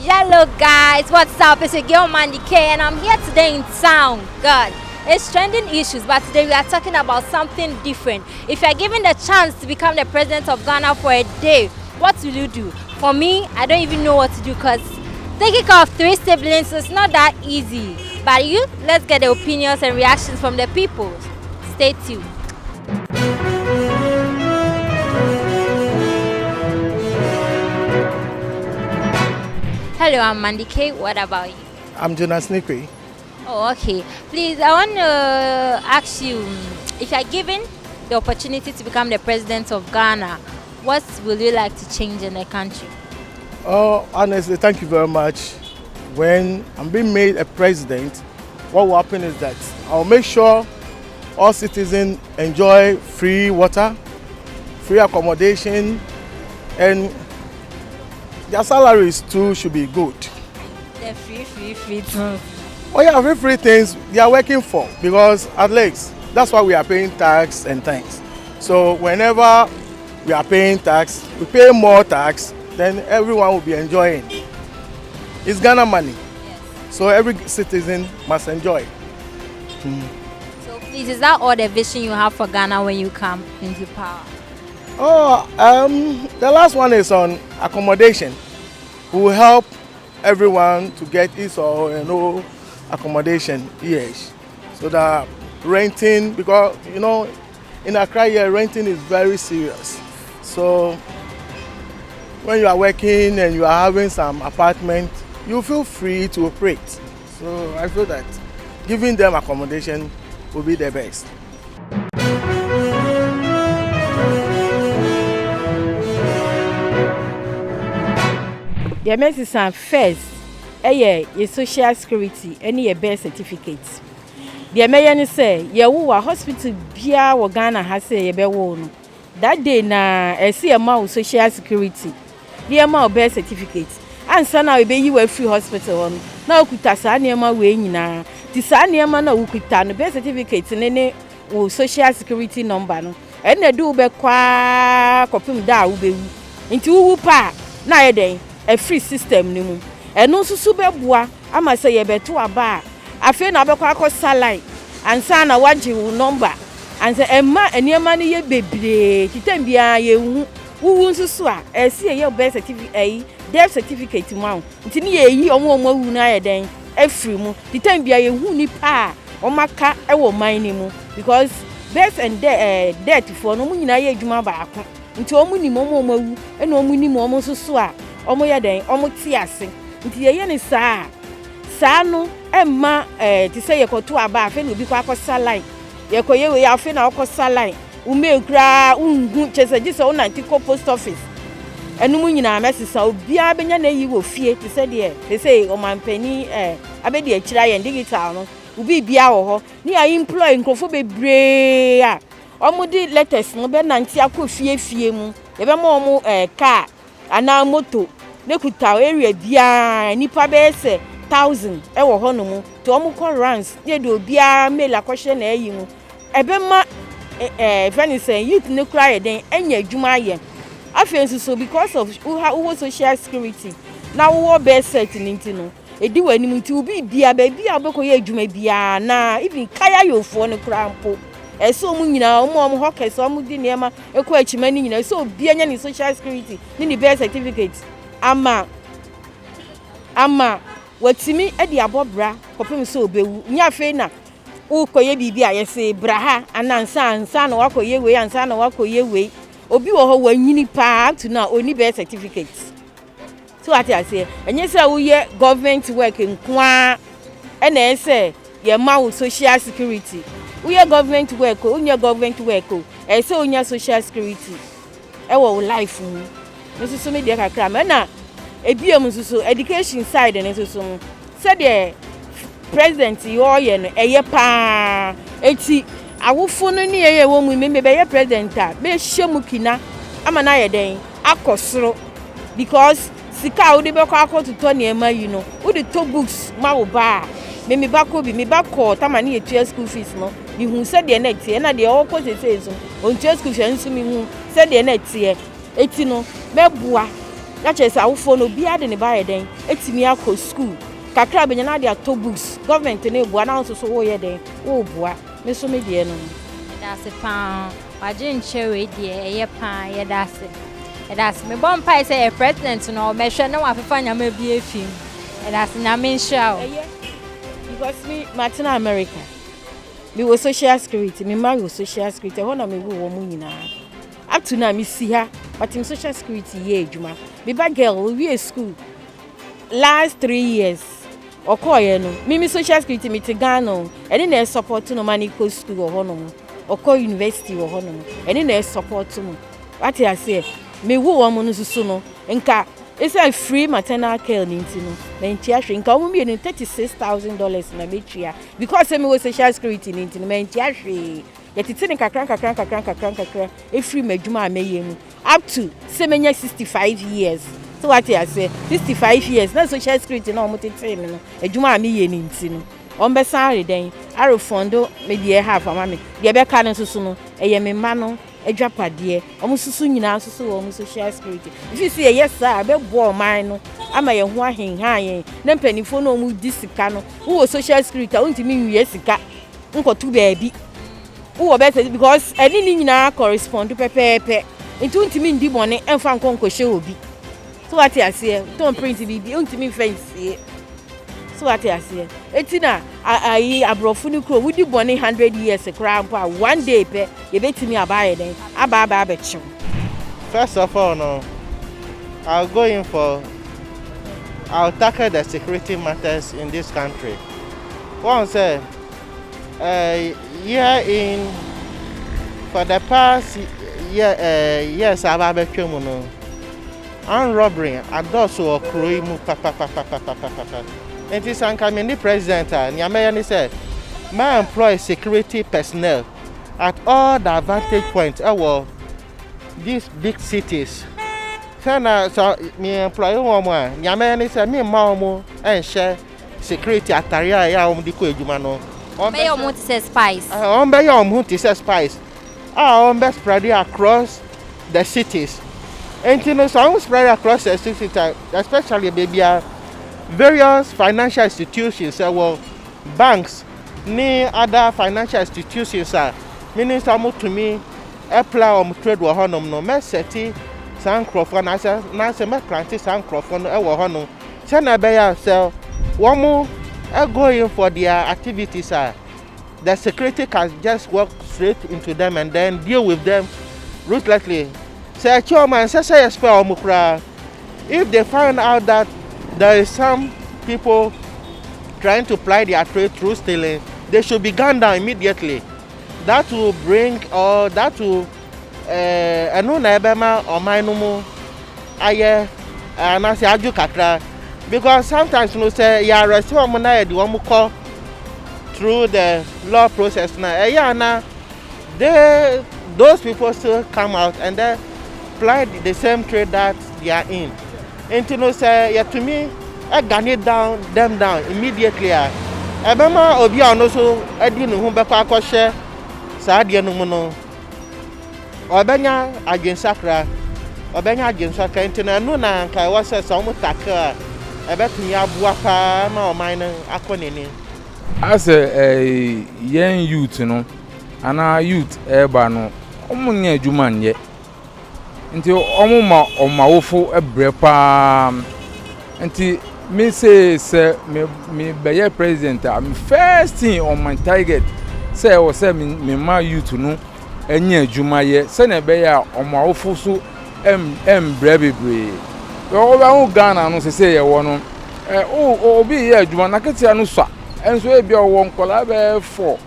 Hello guys, what's up? It's your girl Mandy K and I'm here today in town. God, it's trending issues, but today we are talking about something different. If you're given the chance to become the president of Ghana for a day, what will you do? For me, I don't even know what to do because taking care of three siblings is not that easy. But you, let's get the opinions and reactions from the people. Stay tuned. Hello, I'm Mandy K. What about you? I'm Jonas Nikwe. Oh, okay. Please, I want to ask you if you are given the opportunity to become the president of Ghana, what will you like to change in the country? Oh, honestly, thank you very much. When I'm being made a president, what will happen is that I'll make sure all citizens enjoy free water, free accommodation, and their salaries too should be good. The free, free, free things. Oh yeah, free, free things they are working for because at least that's why we are paying tax and things. So whenever we are paying tax, we pay more tax, then everyone will be enjoying. It's Ghana money. Yes. So every citizen must enjoy. So please, is that all the vision you have for Ghana when you come into power? Oh, the last one is on accommodation. We will help everyone to get his or her own accommodation, yes. So that renting, because you know, in Accra here, renting is very serious. So when you are working and you are having some apartment, you feel free to operate. So I feel that giving them accommodation will be the best. Deɛ mɛsesa first ɛyɛ yɛ social security ɛne yɛ birth certificate. Deɛ mɛyɛ ne sɛ yɛwo wɔ hospital biara wɔ Ghana ha sɛ yɛbɛwo no that day na ɛsɛ yɛma wo social security ne yɛma wo birth certificate ansa na yɛbɛyi wo afiri hospital hɔ no na wokuta saa nneɛma wei nyinaa. Nti saa nneɛma no a wokuta no, birth certificate ne ne wo social security number no, ɛnna ɛde wo bɛkɔ ara kɔpem da a wobɛwu. Nti wowu pa a na ayɛ dɛn afiri system no mu. Ɛno nso so bɛboa ama sɛ yɛbɛto aba a, afei na wobɛkɔ akɔsa line ansa na woagye wo number ansa. Ɛma nneɛma no yɛ bebree titam biara yɛnhu. Wowu nso so a, ɛsi yɛyɛ birth certificate, ɛyi death certificate mu awo nti ne yɛyi ɔmo a ɔmo awu no ayɛ dɛn afiri mu. Titam biara yɛhu nipa a ɔmo aka ɛwɔ man no mu because birth and death death foɔ no, ɔmo nyinaa yɛ adwuma baako nti ɔmo nim ɔmo a ɔmo awu ɛna ɔmo nim ɔmo nso so a ɔmo yɛ dɛn ɔmo te ase. Nti yɛyɛ ne saa saa no, ɛmma te sɛ yɛkɔto aba, afei na obi kɔ akɔsa line, yɛkɔyɛ wei, afei na ɔkɔsa line, womee koraa wonhu kyɛ sɛ gye sɛ wonante kɔ post office. Ɛnum nyinaa mɛsesa. Obiara bɛnya n'ayi wɔ fie te sɛ deɛ te sɛ ɔmanpanin abɛdi akyire ayɛ digital no, obi biara wɔ hɔ ne yɛ employ nkurɔfoɔ bebree a wɔde letters no bɛnante akɔ fie fie mu. Yɛbɛma wɔn car anaa moto ne kuta area biara, nipa bɛyɛ sɛ 1,000 ɛwɔ hɔnom nti wɔn kɔ rounds ne yɛde obiara mail akɔhyɛ n'ayi mu. Ɛbɛma ɛɛ fɛn sɛ youth ne kura yɛ den ɛnya adwuma ayɛ. Afei nso so, because of woha wowɔ social security na wowɔ birth cert ne nti no, edi wɔ anim nti obi bia baabi a wobɛkɔyɛ adwuma biara na even kayayofoɔ no koraa mpo, ɛsɛ wɔn nyinaa, wɔn a wɔn hawkers, wɔn di nneɛma ɛkɔ akyima no nyinaa, ɛsɛ obiara nya ne social security ne ne birth certificate ama watumi de abɔ bra kɔpem sɛ obewu. Nyɛ afei na wokɔyɛ biribi a yɛsɛ bra ha ana ansa ansa na wakɔyɛ wei, ansa na wakɔyɛ wei. Obi wɔ hɔ wanyini paa up to now oni birth certificate. So ate aseɛ, ɛnyɛ sɛ woyɛ government work nkoa ɛna ɛsɛ yɛma wo social security. Woyɛ government work o, wonyɛ government work o, ɛsɛ sɛ wonya social security ɛwɔ wo life mu. Nso so me deɛ kakra ma ɛna ebiem nso so, education side no nso so no, sɛdeɛ president yi ɔreyɛ no ɛyɛ paa. Eti awofo no ne yɛyɛ wɔ mu mmemme bɛyɛ president a bɛhyɛ mu kina ama no ayɛ dɛn akɔ soro because sika a wode bɛkɔ akɔtotɔ nneɛma yi no, wode tɔ books ma wo ba a me ba kɔ bi, me ba kɔɔ tama ne yɛtua school fees no, mehu sɛdeɛ na ɛteɛ, ɛna deɛ ɔkɔ sesei so ɔntua school fees nso, mehu sɛdeɛ na ɛteɛ. Eti no mɛboa Na kyerɛ sɛ awofoɔ no, obiara de ne ba ayɛ dɛn etumi akɔ school kakra bɛnya na de atɔ books. Government ne boa na nso so wɔyɛ dɛn wɔreboa me so me deɛ no. Yɛda ase paa. Wagye nkyɛn wei deɛ, ɛyɛ paa. Yɛda ase, yɛda ase. Mebɔ mpae sɛ yɛ president no, ɔbɛhwɛ na wafefa nyama bi efi mu. Yɛda ase, Nyame nhyira wo. Ɛyɛ, because me matena America, me wɔ social security, me ma wɔ social security ɛhɔ na me wo wɔn mu nyinaa. Up to now me si ha, but me social security yɛ adwuma. Me ba girl owie school last 3 years, ɔkɔɔyɛ no, me social security, me te Ghana o, ɛne na ɛsupport no ma ne kɔ school wɔ hɔnom, ɔkɔ university wɔ hɔnom, ɛne na ɛsupport no. Wate aseɛ? Me wo wɔn no soso no, nka ɛsɛ free maternal care ne nti no na ntua hwee. Nka wɔn mmienu $36,000 na metua, because sɛ mewɔ social security ne nti no, mantua hwee. Yɛtete ne kakra nkakra nkakra nkakra nkakra efiri m'adwuma a mɛyɛ mu up to sɛ menya 65 years. So wate aseɛ? 65 years na social security na wɔn tete mi no, adwuma a meyɛ ne nti no, wɔn bɛsan are dɛn arefund me deɛ half ama me. Deɛ ɛbɛka no nso so no, ɛyɛ me mma no adwapadeɛ. Wɔn nso so nyinaa nso so wɔ wɔn social security. Efi si yɛyɛ saa, ɛbɛboa ɔman no ama yɛn ho ahenhan yɛn. Na mpanimfoɔ no a wɔn di sika no, wowɔ social security a, wontumi nwie sika nkɔto baabi wowɔ bɛsɛ, because ɛne ne nyinaa correspond pɛpɛɛpɛ, nti wontumi ndi bɔne ɛmfa nkɔ nkɔhyɛ obi so. Wate aseɛ? Tɔn print biribi, wontumi mfa nsie so. Wate aseɛ? Eti na ayi aborɔfo no kuro, wodi bɔne 100 years koraa mpo a, one day pɛ yɛbɛtumi aba ayɛ dɛn aba abɛkyew. First of all, no, I'll go in for, I'll tackle the security matters in this country. One say, year in, for the past year, years aba abɛtwa mu no, armed robbery adɔɔso wɔ kuro yi mu papapapapapapa. Nti sɛ anka me ne president a, nea mɛyɛ ne sɛ, mɛ employ security personnel at all the vantage points ɛwɔ these big cities. Sɛ na sɛ me employ wɔn a, nea mɛyɛ ne sɛ me mma wɔn nhyɛ security atare a ɛyɛ a wɔn de kɔ adwuma no. Bɛyɛ ɔmo te sɛ spies. Wɔn bɛyɛ wɔn ho te sɛ spies a wɔn bɛ spread across the cities. Nti no, sɛ wɔn spread across the cities, especially baabi a various financial institutions ɛwɔ, banks ne other financial institutions a meaning sɛ wɔn tumi apply wɔn trade wɔ hɔnom no, mɛset saa nkurɔfoɔ anaasɛ mɛplant saa nkurɔfoɔ no ɛwɔ hɔnom sɛnea ɛbɛyɛ a sɛ wɔn go in for their activities a, the security can just walk straight into them and then deal with them ruthlessly. Sɛ ɛkyɛ wɔn a, nsɛ sɛ yɛ spare wɔn koraa. If they find out that there is some people trying to ply their trade through stealing, they should be gunned down immediately. That will bring or that will ɛno na ɛbɛma ɔman no mu ayɛ anaasɛ adwo kakra, because sometimes no, sɛ yɛ arrest wɔn na yɛde wɔn kɔ through the law process na ɛyɛ ana they those people still come out and then ply the same trade that they are in. Nti no, sɛ yɛtumi ɛgun down them down immediately a, ɛbɛma obi a ɔno nso ɛde ne ho bɛkɔ akɔhyɛ saa adeɛ no mu no, ɔbɛnya adwensakra, ɔbɛnya adwensakra. Nti no, ɛno na nka ɛwɔ sɛ wɔn tackle a, ɛbɛtumi aboa paa ma ɔman no akɔ n'anim. Asɛ ɛɛ yɛn youth no anaa youth ɛɛba no, wɔn nyɛ adwuma nyɛ, nti wɔn ma wɔn awofo brɛ paa. Nti me se sɛ me bɛyɛ president a, me first thing on my target sɛ ɛwɔ sɛ me ma youth no ɛnyɛ adwuma yɛ, sɛnea ɛbɛyɛ a wɔn awofo so ɛmbrɛ bebree. Wɔbɛho Ghana no sese yɛwɔ no, ɛ o obi yɛ adwuma na ketewa no sua, ɛnso ebi a ɔwɔ nkɔlaa bɛyɛ four,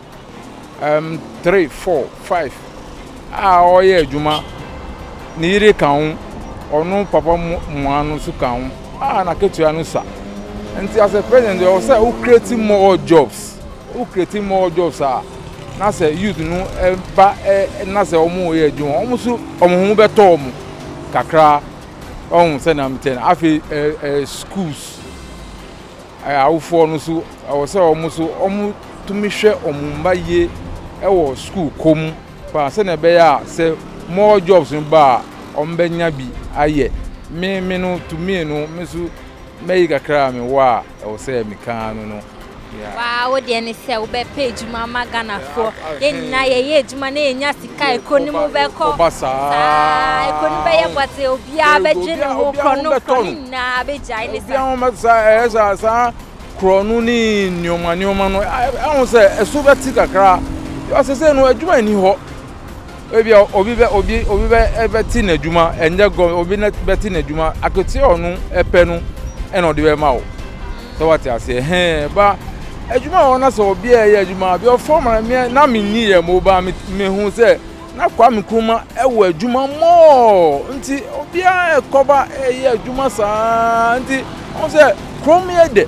three, four, five a ɔyɛ adwuma, ne yere ka ho, ɔno papa mua no nso ka ho a, na ketewa no sua. Nti as a president, ɛwɔ sɛ o create more jobs. O create more jobs a, na sɛ youth no ɛba ɛ na sɛ wɔn yɛ adwuma, wɔn nso wɔn ho bɛtɔ wɔn kakra. Ɔhun sɛ na tɛ no. Afei ɛ ɛ schools ɛ awofoɔ no nso, ɛwɔ sɛ wɔn nso wɔn tumi hwɛ wɔn mma yie ɛwɔ school kɔ mu paa, sɛnea ɛbɛyɛ a sɛ more jobs no ba a, wɔn bɛnya bi ayɛ. Me me no to me no me so mɛyi kakra a mewɔ a ɛwɔ sɛ meka no no. Yeah. Waa wo deɛ ne sɛ wobɛpɛ adwuma ama Ghanafoɔ. Yɛn nyinaa yɛyɛ adwuma na yɛnya sika ekuro no mu bɛkɔ. Kɔba saa. Ekuro no bɛyɛ bɔte obiara bɛgye ne ho korɔ no korɔ ne nyinaa bɛgyae ne saa. Obiara ho bɛtɔ saa ɛyɛ saa saa korɔ no ne nneɛma nneɛma no ɛho sɛ ɛso bɛte kakra. Ɔsɛ sɛ no adwuma nni hɔ. Ebi a obi bɛ obi obi bɛ bɛte n'adwuma ɛnyɛ gɔ obi na bɛte n'adwuma akatua a ɔno ɛpɛ no ɛna ɔde bɛma wo sɛ wate aseɛ hɛn ba adwuma a ɔna sɛ obi a ɛyɛ adwuma bi ɔfɔm na me na me nyi yɛ mo ba me me hu sɛ na Kwame Nkrumah ɛwɔ adwuma mɔɔ nti obiara ɛkɔba ɛyɛ adwuma saa nti ɔn sɛ kurom yɛ dɛ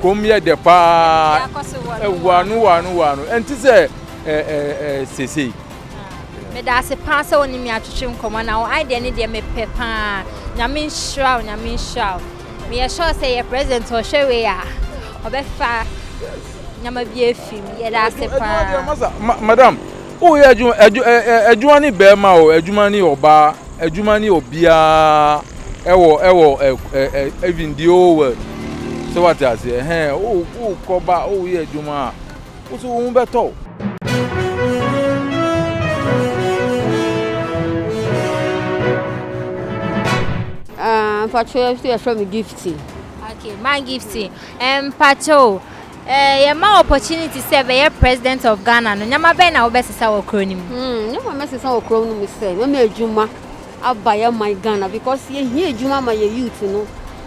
kurom yɛ dɛ paa ɛwɔ ano wɔ ano wɔ ano ɛnti sɛ ɛɛ seesei. Meda ase paa sɛ wo ne me atwetwe nkɔmmɔ na wo idea ne deɛ mepɛ paa. Nyame nhyira wo, Nyame nhyira wo. Meyɛ sure sɛ yɛ president ɔhwɛ wei a ɔbɛfa nyama bi afi mu. Yɛda ase paa. Madam, woyɛ adwuma adwuma ne bɛrima o, adwuma ne ɔbaa, adwuma ne obiara ɛwɔ ɛwɔ ɛ even the whole world. Sɛ wate aseɛ, ɛhɛn, wokɔba woyɛ adwuma a. Wo nso wo ho bɛtɔ wo. Ah, mpacho yɛ yɛfrɛ me Gifty. Okay, man Gifty. Mpacho, eh, yɛ ma opportunity sɛ bɛyɛ president of Ghana no, nyama bɛn na wobɛsesa wɔ kuro no mu? Hmm, nyama mɛsesa wɔ kuro no mu sɛ, mɛma adwuma aba yɛ man Ghana because yɛhia adwuma ma yɛ youth no.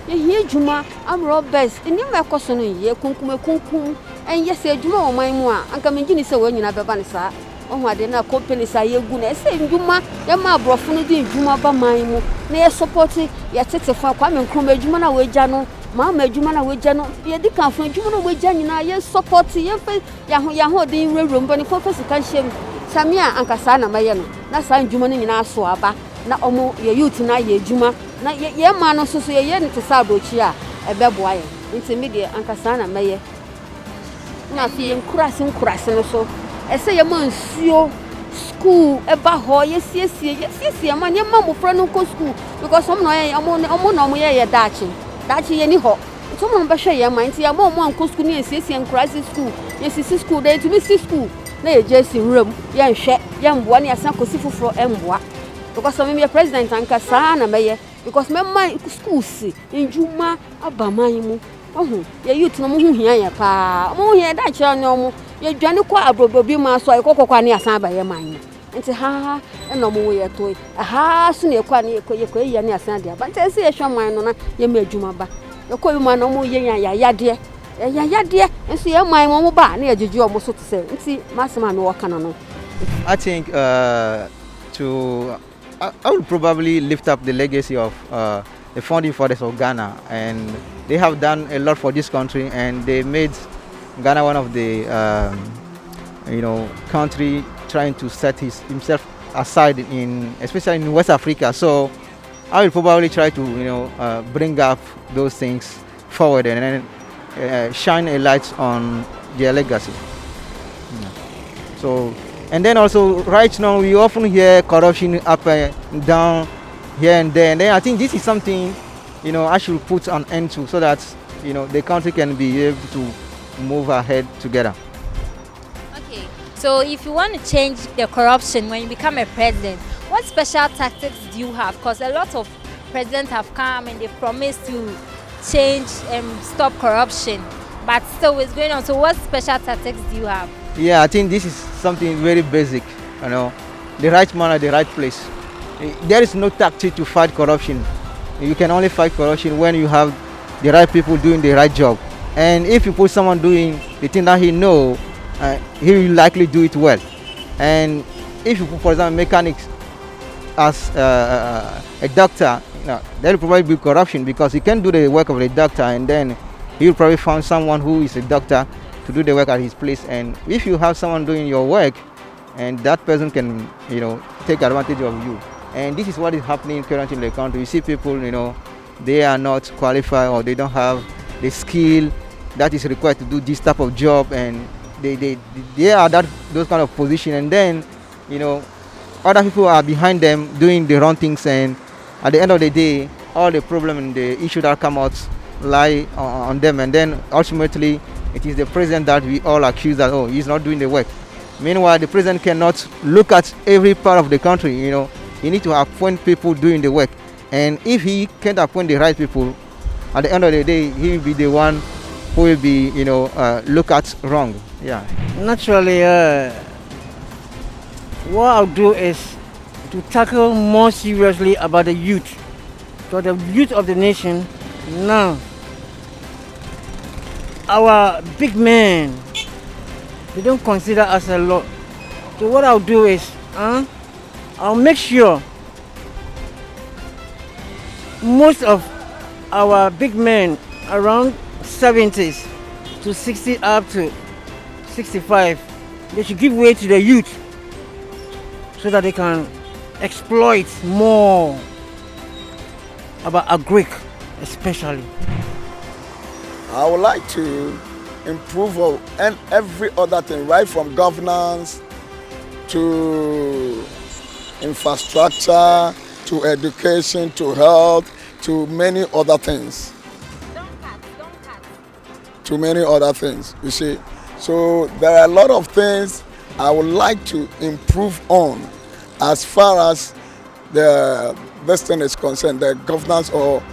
Yɛhia adwuma, armed robbers, nneɛma ɛkɔ so no nyɛ, kunkum ekunkum. Ɛnyɛ sɛ adwuma wɔ ɔman mu a, anka mengye nni sɛ wɔn nyinaa bɛba no saa. Wahu adeɛ no a companies a yɛgu no, ɛsɛ ndwuma, yɛma aborɔfo no de ndwuma ba man mu na yɛ support yɛ tetefo a Kwame Nkrumah adwuma no a wɔagya no, Mahama adwuma no a wɔagya no, yɛdi kanfo adwuma no a wɔagya nyinaa yɛ support, yɛmfa yɛn ahoɔden nwurawura mu, mpanimfoɔ mfa sika nhyɛ mu. Sɛ me a, anka saa na mɛyɛ no, na saa ndwuma no nyinaa aso aba na wɔn yɛ youth no ayɛ adwuma na yɛn mmaa no nso so yɛyɛ no te sɛ aborɔkyiri a, ɛbɛboa yɛn. Nti me deɛ anka saa na mɛyɛ. Na afei yɛn nkuraase nkuraase no so, ɛsɛ yɛma nsuo, sukuu ɛba hɔ, yɛsiesie yɛsiesie ɛma nneɛma mmɔfra no nkɔ sukuu because wɔn na wɔyɛ wɔn wɔn na wɔyɛ yɛ daakye. Daakye yɛn ni hɔ. Nti wɔn na wɔbɛhwɛ yɛn man. Nti yɛma wɔn ankɔ sukuu ne yɛnsiesie nkuraase sukuu, yɛsisi sukuu dɛ yɛtumi si sukuu na yɛgya asi nwura mu, yɛnhwɛ, yɛmboa ne yɛasan akɔsi foforɔ ɛmboa. Because sɛ meyɛ president anka saa na mɛyɛ because mɛma schools ndwuma aba man mu. Wahu, yɛ youth no, ɔmo ho hia yɛn paa. Ɔmo ho hia yɛn, daakye ne ɔmo. Yɛdwane kɔ abrɔbɔ man so a, yɛkɔ kɔkɔ a ne yɛasan aba yɛn man mu. Nti ha ha na ɔmo wo yɛ to yi. Ɛha so na yɛkɔ a ne yɛkɔ yɛkɔ yɛ ne yɛasan de aba. Nti ɛsɛ yɛhwɛ man no na yɛma adwuma ba. Yɛkɔ bi man na ɔmo yɛ yɛn ayayadeɛ. Ayayadeɛ nso yɛn man mu ɔmo ba a ne yɛgyegye ɔmo so te sɛ nti m'asɛm a mewɔ ka no no. I think to I, I would probably lift up the legacy of the founding fathers of Ghana, and they have done a lot for this country, and they made Ghana one of the country trying to set his, himself aside in, especially in West Africa. So I will probably try to bring up those things forward and then shine a light on their legacy. Yeah. So, and then also right now we often hear corruption up and down here and there. And then I think this is something I should put an end to so that the country can be able to move ahead together. Okay, so if you want to change the corruption when you become a president, what special tactics do you have? Because a lot of presidents have come and they promised to change and stop corruption, but still it's going on. So what special tactics do you have? Yeah, I think this is something very basic. The right man at the right place. There is no tactic to fight corruption. You can only fight corruption when you have the right people doing the right job. And if you put someone doing the thing that he know, he will likely do it well. And if you put, for example, mechanics as a doctor, there will probably be corruption because he can do the work of the doctor, and then he will probably find someone who is a doctor to do the work at his place. And if you have someone doing your work, and that person can take advantage of you. And this is what is happening currently in the country. You see people, they are not qualified or they don't have the skill that is required to do this type of job, and they are that those kind of position, and then other people are behind them doing the wrong things, and At the end of the day, all the problem and the issue that come out lie on them, and then ultimately it is the president that we all accuse that, oh, he's not doing the work. Meanwhile, the president cannot look at every part of the country. You know, he need to appoint people doing the work, and if he can't appoint the right people, at the end of the day, he will be the one who will be, you know, look at wrong. Yeah. Naturally, what I'll do is to tackle more seriously about the youth. So the youth of the nation now, our big men, they don't consider us a lot. So what I'll do is, I'll make sure most of our big men around 70s to 60 up to 65, they should give way to the youth so that they can exploit more about agric especially. I would like to improve on and every other thing, right from governance to infrastructure, to education, to health, to many other things. Don't cut, don't cut. To many other things, you see. So there are a lot of things I would like to improve on as far as the this thing is concerned, the governance or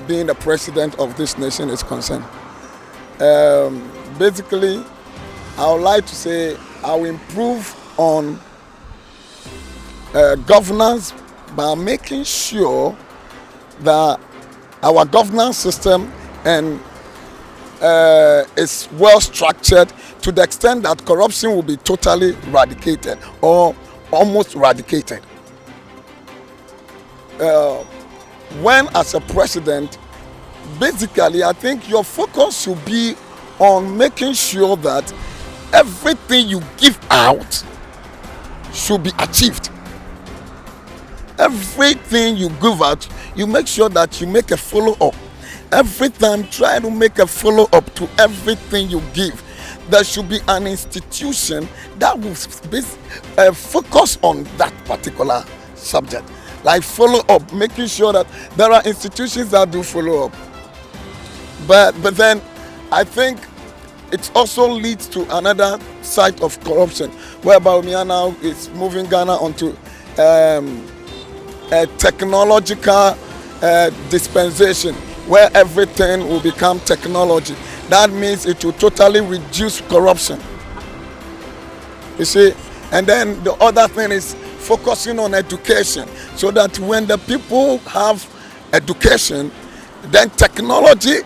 being the president of this nation is concerned. Basically, I would like to say I will improve on governance by making sure that our governance system and is well structured to the extent that corruption will be totally eradicated or almost eradicated. When as a president, basically I think your focus should be on making sure that everything you give out should be achieved. Everything you give out, you make sure that you make a follow-up. Every time, try to make a follow-up to everything you give. There should be an institution that will focus on that particular subject. Like follow-up, making sure that there are institutions that do follow-up. But then I think it also leads to another side of corruption, whereby Bawumia now is moving Ghana onto a technological dispensation, where everything will become technology. That means it will totally reduce corruption. You see? And then the other thing is focusing on education, so that when the people have education, then technology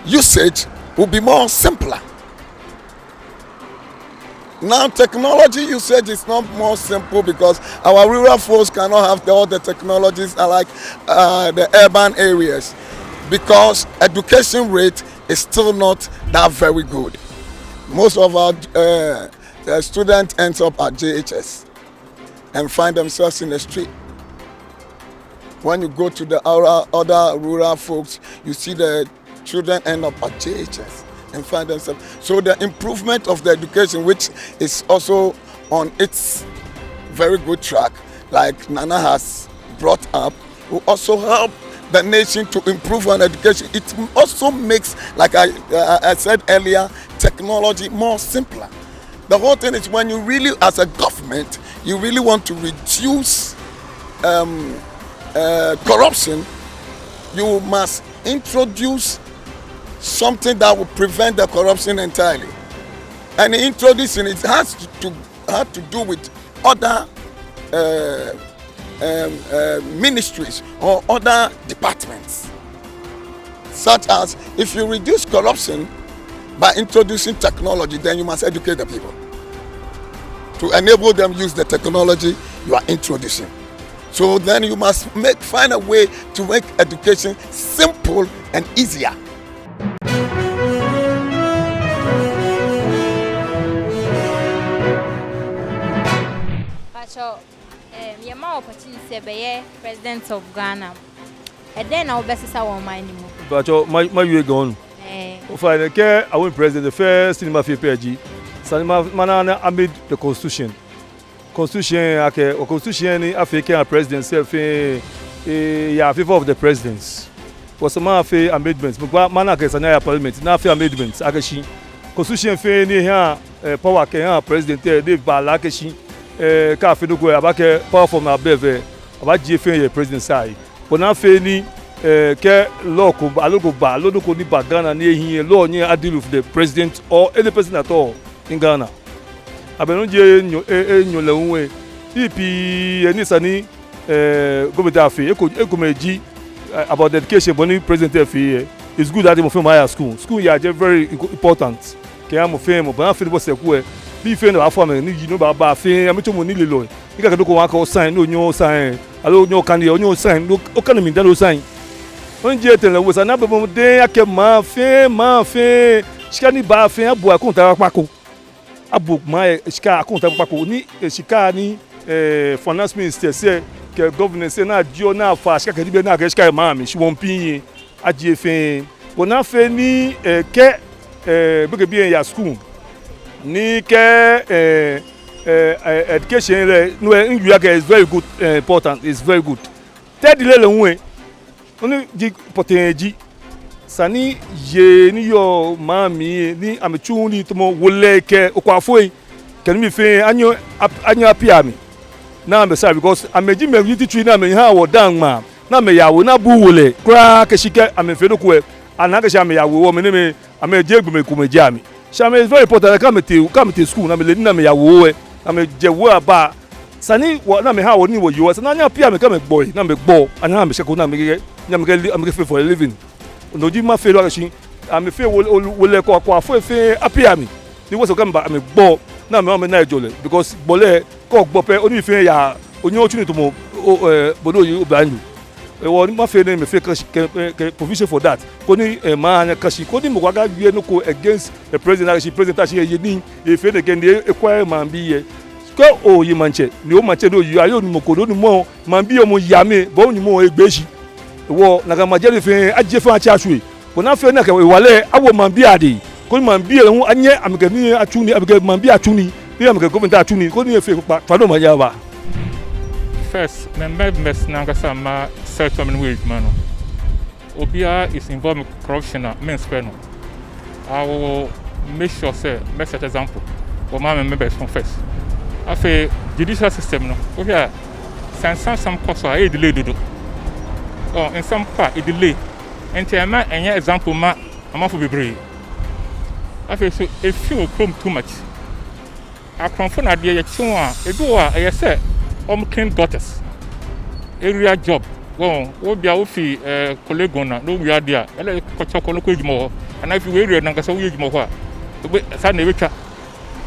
usage will be more simpler. Now technology usage is not more simple because our rural folks cannot have all the technologies like the urban areas, because education rate is still not that very good. Most of our students end up at JHS and find themselves in the street. When you go to the other rural folks, you see the children end up at JHS and find themselves. So the improvement of the education, which is also on its very good track, like Nana has brought up, will also help the nation to improve on education. It also makes, like I said earlier, technology more simpler. The whole thing is when you really, as a government, you really want to reduce corruption, you must introduce something that will prevent the corruption entirely. And introducing it has to do with other ministries or other departments. Such as, if you reduce corruption by introducing technology, then you must educate the people to enable them use the technology you are introducing. So then you must find a way to make education simple and easier. Pacho, your ma opportunity to be president of Ghana. And then I'll be sa one mind mu. Pacho, my you gone. Ofa ne ke I win president the first cinema fi PG. Sanima manana amid the constitution. Constitution ake o constitution ni afe ke a president se fe e ya favor of the presidents. Wɔsɛ afe amendment mugba mana ke sanya ya parliament na afe amendment ake shi constitution fe ni ha power ke ha president e de ba la ke shi e ka afe no ko abake power from above e aba ji fe ye president sai. Bona afe ni ke law ko alogo ba alogo ko ni ba Ghana ni ehin law ni deal with the president or any person at all in Ghana. Abẹnú jẹ enyo lẹ́hún ẹ̀ ep ẹni government afe ekomeji about education but ni president afe yẹ it's good that mo fẹ́ mo higher school school yà jẹ́ very important kẹ́ ẹ̀ mo fẹ́ mo bọ́n afẹ́ bọ́ sẹ́kù ẹ̀ bí ìfẹ́ náà afọ àmì ní yìí ní bá bá afẹ́ àmì tó mo nílé lọ ní kàkẹ́ dókòwò akọ sign ní onye sign alo onye ọ̀kan ni onye sign ó kàn mí dáná sign wọ́n jẹ́ tẹ̀lé wò sàn náà bẹ̀ mo dé akẹ́ máa fẹ́ máa fẹ́ sika ní bá fẹ́ abo akóńtà pákó abo maa sika akóńtà pákó ní sika ní finance minister sɛ kɛ governor sɛ n'a diɔ n'a fa sika kɛ níbẹ̀ n'a kɛ sika yɛ maa mi si wɔn pin ye adie fɛn bɔn n'a fɛ ní kɛ bɛkɛ bi yɛ ya school ní kɛ education yɛ n'o yɛ n yuya kɛ is very good, important, is very good. Tẹ́ẹ̀dì lé lè ń wẹ̀ wọ́n di pọ̀tẹ́yẹ dzi sani ye ni yɔ maa mi ye ni ame tsu ni tɔmɔ wòlɛ kɛ okɔ afɔ yi kɛni mi fɛ anyo anyo apia mi na ame sa because ame dzi me yi titui na ame hã wɔ dan ŋma na ame yawo na bu wòlɛ kura kesi kɛ ame fɛ ɖo koe ana kesi ame yawo wɔ me ne me ame dze gbeme ko me dze ame si ame is very important k'ame te k'ame te school na ame le ni na ame yawo wɔ ame dze wo aba sani wɔ na ame hã wɔ ni wɔ yi wɔ sani anya apia ame k'ame gbɔ yi na ame gbɔ anya ame sɛko na ame kɛ na ame kɛ ame kɛ fɛ for a living noji ma fe lɔ akasi ame fe wòlɛ kɔ kɔ afɔ efe apia mi ni wọ́n sọ kẹ́ ame gbɔ na ame ame na edzɔ lɛ because gbɔlɛ kɔ gbɔ pɛ oni fe ya onye otsu ni tomo o ɛ bodo yi obìnrin nyu ewɔ ni ma fe ne me fe kasi kɛ kɛ provision for that ko ni ɛ maa anya kasi ko ni mɔgɔ aka yɛ no ko against the president akasi president asi ye ni efe de kɛ ni ekɔ ɛ maa bi yɛ ke o yi ma ntsɛ ni o ma ntsɛ do yi ayo ni mo ko do ni mo maa bi yɛ mo yame bɔn ni mo egbe si wɔ nagamadze de fɛ adze fɛ atsi asu yi kò fɛ ne kɛ wale awɔ maa bi adi ko ni maa bi yɛrɛ ŋu anye amekɛ ni atsu ni amekɛ maa bi atsu ni ni amekɛ gɔmɛnti atsu ni ko ni ye fɛ kpa fa do ma ya ba. First, my members nankasa ma sector mi wɔ adwuma no, obiara is involved in corruption a menspɛ no. I will make sure sɛ mɛ set example wɔ ma my members no first. Afei judicial system no, wohwɛ a sɛ nsɛmsɛm kɔ so a, ɛyɛ delay dodo. Ɔ nsɛm kɔ a, ɛdelay, nti ɛma ɛnyɛ example ma amanfo bebree. Afei so efi wɔ kurom too much. Akorɔmfo na adeɛ yɛkye wɔn a, ebi wɔ a ɛyɛ sɛ wɔn clean gutters, area job. Wɔn wo bia wofi Korle Gonno na na owia adeɛ a ɛna kɔkyɛ kɔ no kɔ edwuma wɔ hɔ anaa fi wɔ area nankasa woyɛ edwuma wɔ hɔ a ebe saa na ebetwa.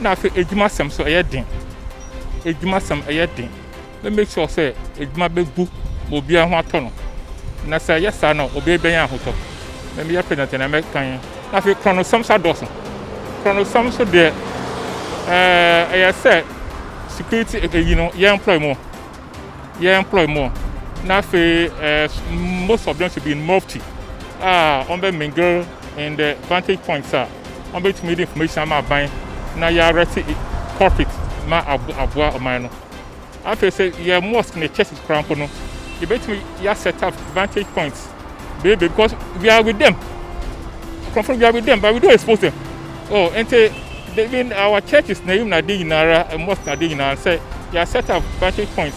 Na afei edwuma sɛm so ɛyɛ den, edwuma sɛm ɛyɛ den. Na make sure sɛ edwuma bɛgu ma obiara ho atɔ no, na sɛ ɛyɛ saa na obiara bɛnya ahotɔ na meyɛ president na mɛkan. Na afei korɔnosɛm so adɔɔso. Korɔnosɛm so deɛ, ɛyɛ sɛ security eyi no yɛ employ more, yɛ employ more. Na afei most of them should be in mufti a wɔn bɛ mingle in the vantage points a wɔn bɛtumi de information ama aban na yɛ arrest culprit ma aboa ɔman no. Afei sɛ yɛ mosque ne churches koraa mpo no, yɛbɛtumi yɛ set up vantage points bebree because we are with them. Nkurɔfoɔ, we are with them, but we don't expose them. Oh, nti even our churches na eyi na ade nyinara, mosque na ade nyinara, sɛ yɛ set up vantage points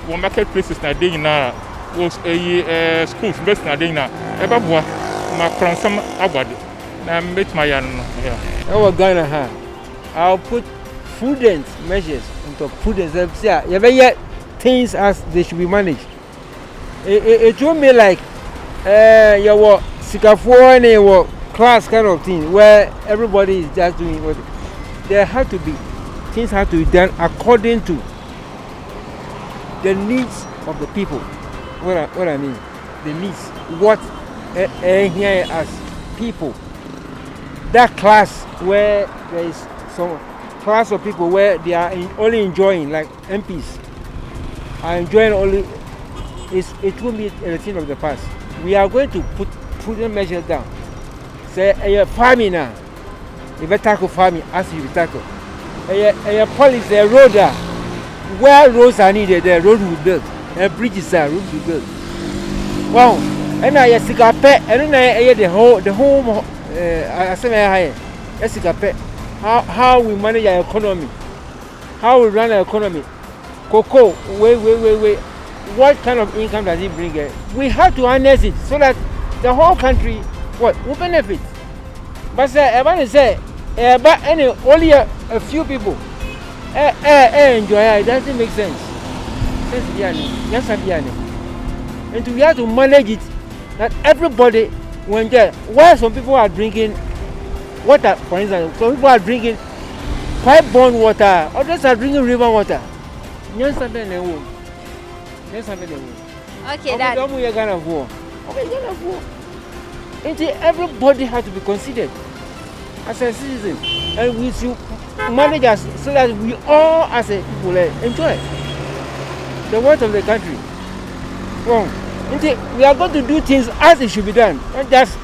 wɔ market places na ade nyinara, wɔ eyi schools, university na ade nyinaa, ɛbɛboa ma korɔnsɛm abɔ ade na mbɛtumi ayɛ ano no. Yeah. Ɛwɔ Ghana ha, I'll put prudent measures into prudence sɛ yɛbɛyɛ things as they should be managed. It won't be like yɛwɔ sikafoɔ ne yɛwɔ class kind of thing where everybody is just doing what there have to be. Things have to be done according to the needs of the people. What I mean, the needs, what here as people, that class where there is some class of people where they are only enjoying, like MPs are enjoying only, it won't be a thing of the past. We are going to put prudent measures down. Sɛ ɛyɛ farming a, yɛbɛ tackle farming as you tackle. Ɛyɛ policy, ɛyɛ road a, Where roads are needed, the road will be built. And bridges are road will be built. Wow. Ɛna yɛ sika pɛ ɛno na ɛyɛ the whole the whole ɛɛ asɛm ɛyɛ ha yɛ yɛ sika pɛ how how we manage our economy how we run our economy cocoa wei wei wei wei what kind of income does it bring eh? We have to harness it so that the whole country what will benefit. But sɛ ɛba ne sɛ ɛba ɛne only a, a few people ɛ ɛ ɛ enjoy a it doesn't make sense. Sense bi ani, nyansa bi ani. Nti we have to manage it that everybody will enjoy. While some people are drinking water, for instance, some people are drinking pipe borne water, others are drinking river water. Nyansa bɛn na ɛwɔ mu? Nyansa bɛn na ɛwɔ mu? Okay, that. Ɔmo yɛ Ghanafoɔ. Ɔmo yɛ Ghanafoɔ. Nti everybody has to be considered as a citizen and we should manage us so that we all as a people eh, enjoy the wealth of the country. Well, nti we are going to do things as it should be done, not just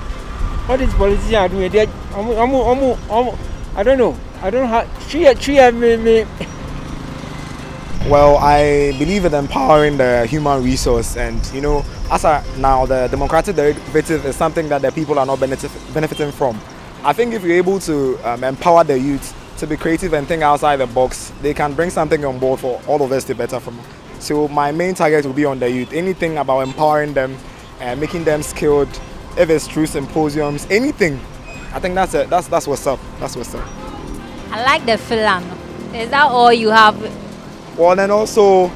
what these politicians are doing. They, ɔmo, ɔmo, ɔmo, ɔmo, I don't know. I don't know how. Tria, tria, me, me. Well, I believe in empowering the human resource, and you know, as a, now the democratic derivative is something that the people are not benefit, benefiting from. I think if you're able to um, empower the youth to be creative and think outside the box, they can bring something on board for all of us to better from. So my main target will be on the youth. Anything about empowering them and making them skilled, if it's through symposiums, anything. I think that's it. That's that's what's up. That's what's up. I like the film. Is that all you have? Well, then also,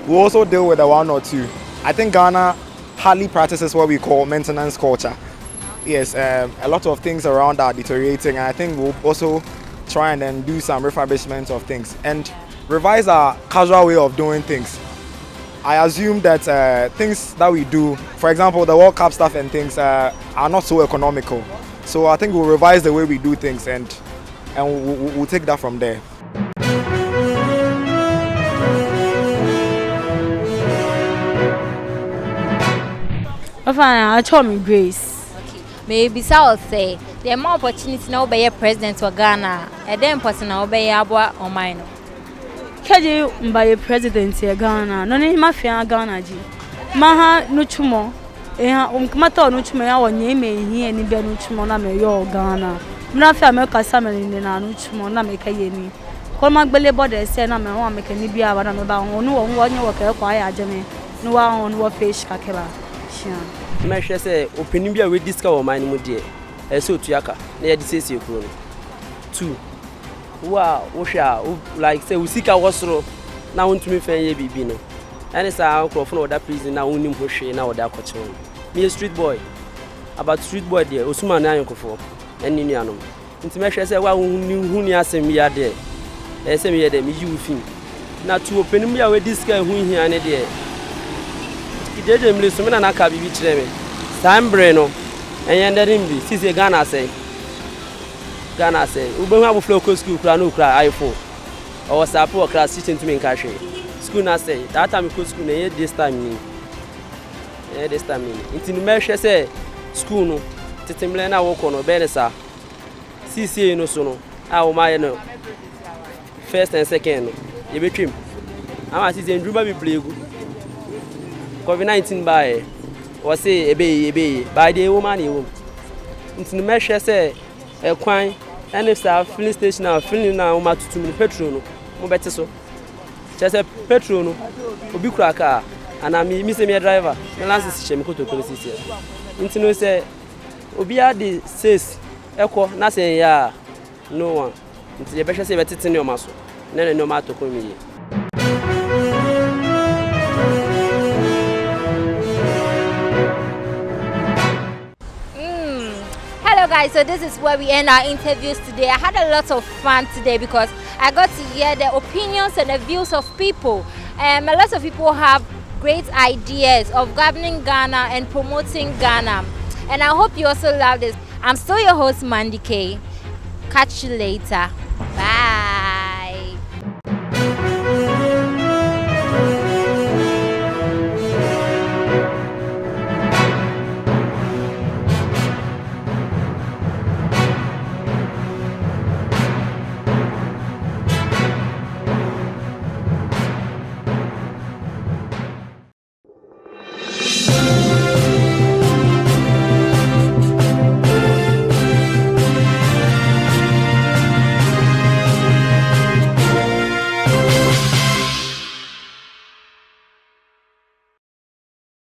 we also deal with the one or two. I think Ghana hardly practices what we call maintenance culture. Yes, um, a lot of things around are deteriorating, and I think we'll also try and then do some refurbishment of things and revise our casual way of doing things. I assume that uh, things that we do, for example, the World Cup stuff and things, uh, are not so economical. So I think we'll revise the way we do things and, and we'll, we'll take that from there. Ɔfa na me Grace. Okay. Mebisa wo sɛ, deɛ ɛma opportunity na wobɛyɛ president wɔ Ghana a, ɛdɛn mpɔte na wobɛyɛ aboa ɔman no? Kɛgye mbayɛ president yɛ Ghana no ne mafia Ghana gyi. Maha no twumɔ. Eha mata no twumɔ ya wɔ nye me hi ani bɛ no twumɔ na me yɔ Ghana. Mna fia me kasa me ne na no twumɔ na me ka yɛ ni. Kɔ ma gbele bɔ de sɛ na me ho me ka ni bia ba na me ba ho no wɔ ho nye wɔ kɛ kɔ ayɛ agye me. No wa ho no wɔ fish kakeba. Hyia. Mɛhwɛ sɛ ɔpanin bi a wadi sika wɔ ɔman no mu deɛ, ɛsɛ sɛ ɔtua ka na yɛde siesie kuro no. Two, wo a wohwɛ a wo like sɛ wo sika wɔ soro na wontumi fɛn yɛ biribi no, ɛne saa nkurɔfo na wɔda prison na wonnim ho hwee na wɔde akɔkyere wɔn. Meyɛ street boy, about street boy deɛ osuma ne ayɔnkofoɔ ɛne ne nuanom. Nti mɛhwɛ sɛ wo a wonni hu ni asɛm yi adeɛ, ɛyɛ sɛ meyɛ dɛ meyi wo fi mu. Na to ɔpanin bi a wadi sika a ɛho hia ne deɛ, gyegye mmiri so me nana ka biribi kyerɛ me. Saa mbere no, ɛnyɛ ndɛ ne mbiri, sisi Ghana asɛe. Ghana asɛe. Wobɛhu abofra ɔkɔ sukuu koraa na okura iPhone. Ɔwɔ saape wɔ class, teacher ntumi nka hwee. Sukuu no asɛe. That time mekɔ sukuu no, ɛnyɛ this time ni. Ɛnyɛ this time ni. Nti no mɛhwɛ sɛ sukuu no, tete mmerɛ no a wɔkɔ no, ɛbɛyɛ ne saa. Seesei no so no a wɔayɛ no first and second no, yɛbɛtwam. Ama seesei ndwuma bebree gu. COVID-19 baeɛ, wɔse ɛbɛyɛ ɛbɛyɛ, baa deɛ ɛwɔ mu a na ɛwɔ mu. Nti no mɛhwɛ sɛ ɛkwan ɛne saa filling station a filling no a wɔatoto mu no petrol no mobɛte so. Kyerɛ sɛ petrol no obi kura kaa anaa me me sɛ meyɛ driver me license hyɛ me kotokuo no sisi. Nti no sɛ obiara de sales ɛkɔ na sɛ ɛnyɛ a no one nti yɛbɛhwɛ sɛ yɛbɛtete nneɛma so na ne nneɛma atɔ kɔn mu yie. Mm. Hello guys, so this is where we end our interviews today. I had a lot of fun today because I got to hear the opinions and the views of people. Um, a lot of people have great ideas of governing Ghana and promoting Ghana. And I hope you also love this. I'm still your host, Mandy K. Catch you later.